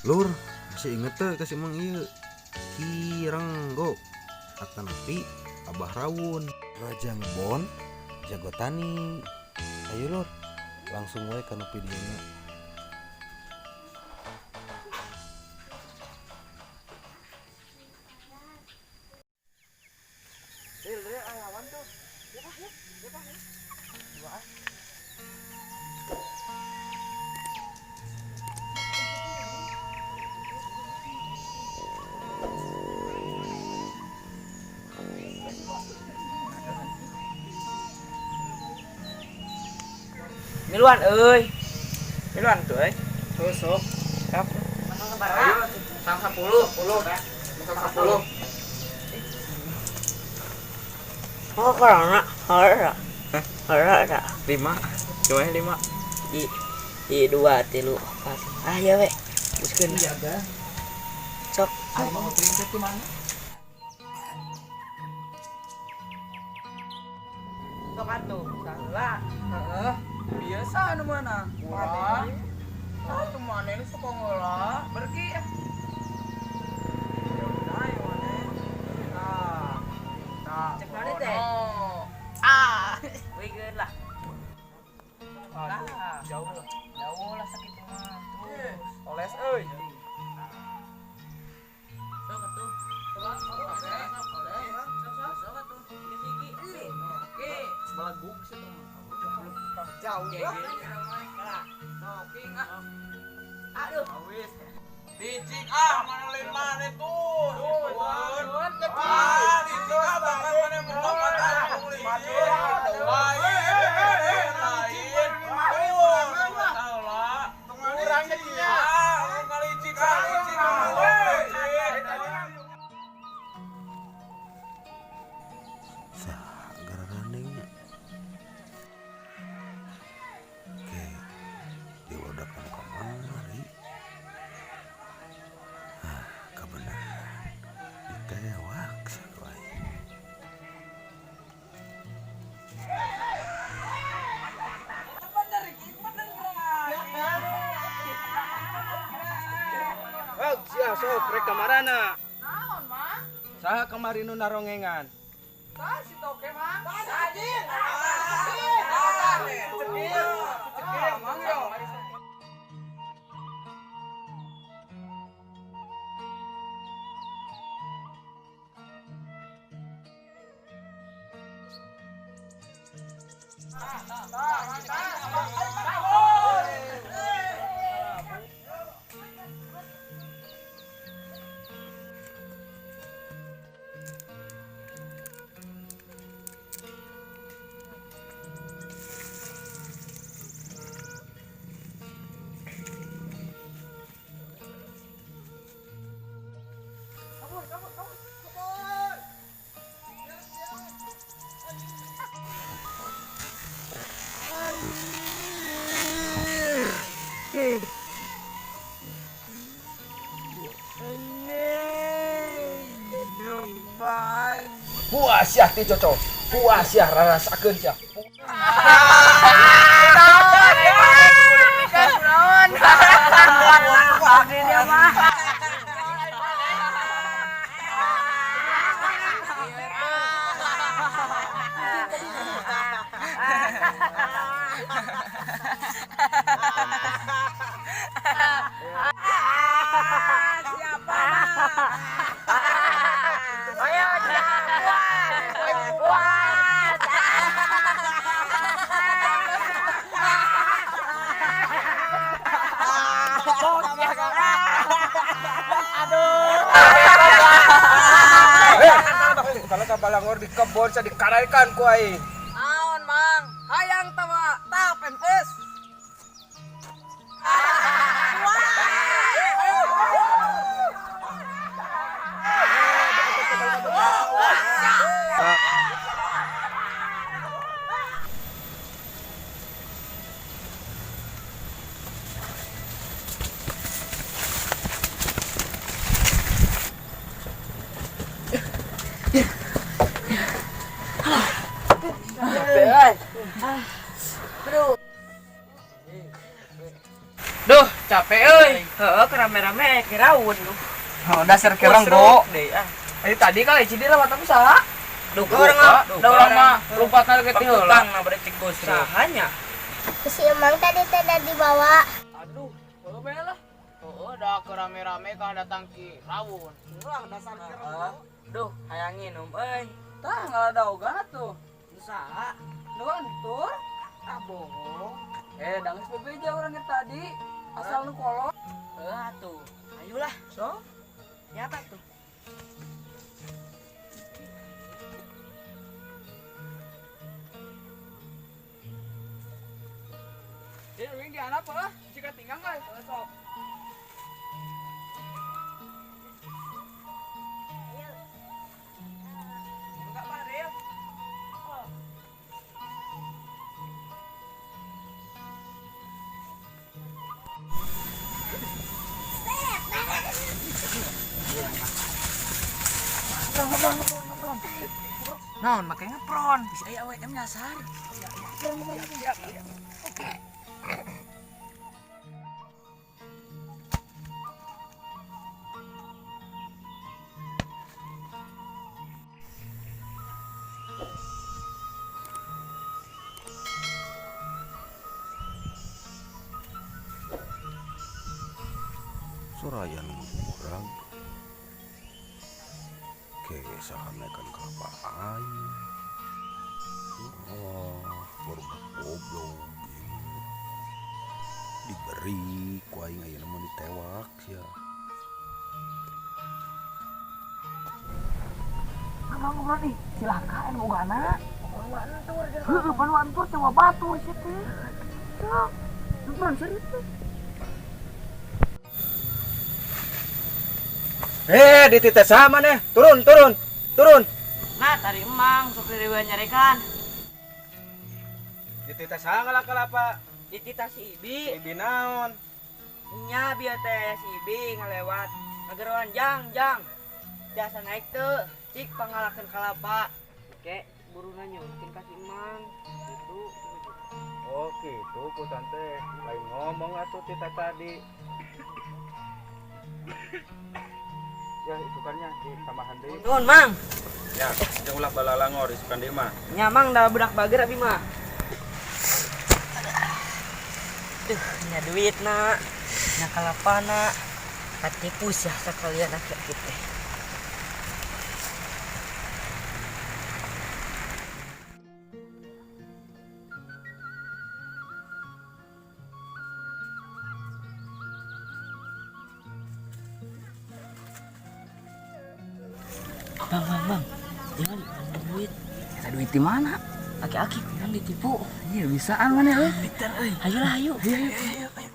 Lur, masih inget tuh kasih Mang ieu Ki Renggo atanapi Abah Rawun, Raja Ngebon, Jago Tani. Ayo lur, langsung wae kana videona. Miluan euy. Miluan tuh euy. Tusuk. Siap. Ayo, sang 10, 10 ya. Sang 10. Oh, corona. Hora. Hora ada. 5. Cuma 5. I 2 3 4. Ah ya we. Buskeun. Sok. Sok atuh, salah. Heeh. Biasa anu mana? Wah. Ah, tuh mana ini suka ngolah. Pergi. Nah, nah. Cek mana teh? Ah. Wih lah. Aduh, jauh lah. Jauh lah sakit mah. Terus, oles euy. Sok atuh. Sok atuh. Iki iki. Oke, belaguk sih tuh. Jauh lah. Talking ah. Aduh. Awis. Licik ah, mana lain mana tuh. Ah, licik ah, bahkan mana melompat langsung licik. Lain, lain. Allah. Kurang liciknya. Ah, licik ah, licik. Sah, gara-garanya. Oke, dilodakan kamari. Ah, kebenaran. Ditewak sakuai. Wah, sia sok rek kamarana. Naon, Mang? Saha kamari nu narongengan? Saha si toke, Mang? Sajin. Cekil. Cekil, Mang yo. Puas sia ti cocok. Puas sia rarasakeun sia. Ayo puas. Kalau ka balangor di kebon sia dikaraikan ku aing. Naon, Mang? Hayang tawa, ta pempes. rame-rame kiraun lu. Oh, dasar Ki Renggo. Deh ah. Eh tadi kali cidi lewat aku saha? Duh, orang mah, Da urang mah lumpatna ke ti heula. Tukang na tikus. Sahanya. Si Emang tadi tidak dibawa. Aduh, heuh bae lah. Heeh, da ke rame-rame ka datang Ki Rawun. Wah, dasar Ki Renggo. Duh, hayang nginum euy. Tah ngala tuh. Saha? Nu entur. Ah bohong. Eh, dangis bebeja urang tadi. Asal nu kolot. Heuh atuh. Ayolah, So, nyata tuh. Dia di anak lah, jika tinggal kan, sok. Enggak Pak Ril. Naon make ngepron. Bisa aya awm nyasar. Soraya nu urang. Ke saha naekan kalapa aing. Oh, barudak goblok ieu. Diberi ku aing ayeuna mah ditewak sia. Ngobrol nih, silakan bogana. Heeh, pan antur teh batu sia teh. Sok, ngobrol serius teh. Eh, dititeh sama nih. Turun, turun, turun. Nah, tari emang sok riweuh nyarekan. Dititeh sama lah kelapa. Dititah si Ibi. Ibi naon? Nya bieu teh si Ibi ngalewat ngageroan jang jang. Jasa naik teu, cik pangalakeun kalapa. Oke, buruna nyungkeun ka si emang. Gitu. Oh, gitu ku tante. Lain ngomong atuh tita tadi. Ya, isukannya di tambahan deui. Nuhun, Mang. Ya, jeung ulah balalangor isukan deui mah. Nya Mang da budak bager abi mah. Duh, nya duit na. Nya kalapa na. Katipu sia sakalian aki-aki teh. Bang, bang, bang. Jangan duit. Eta duit di mana? Aki-aki kurang ditipu. Iya, bisaan mana euy. Ayolah, ayo. Ayo, ayo, ayo.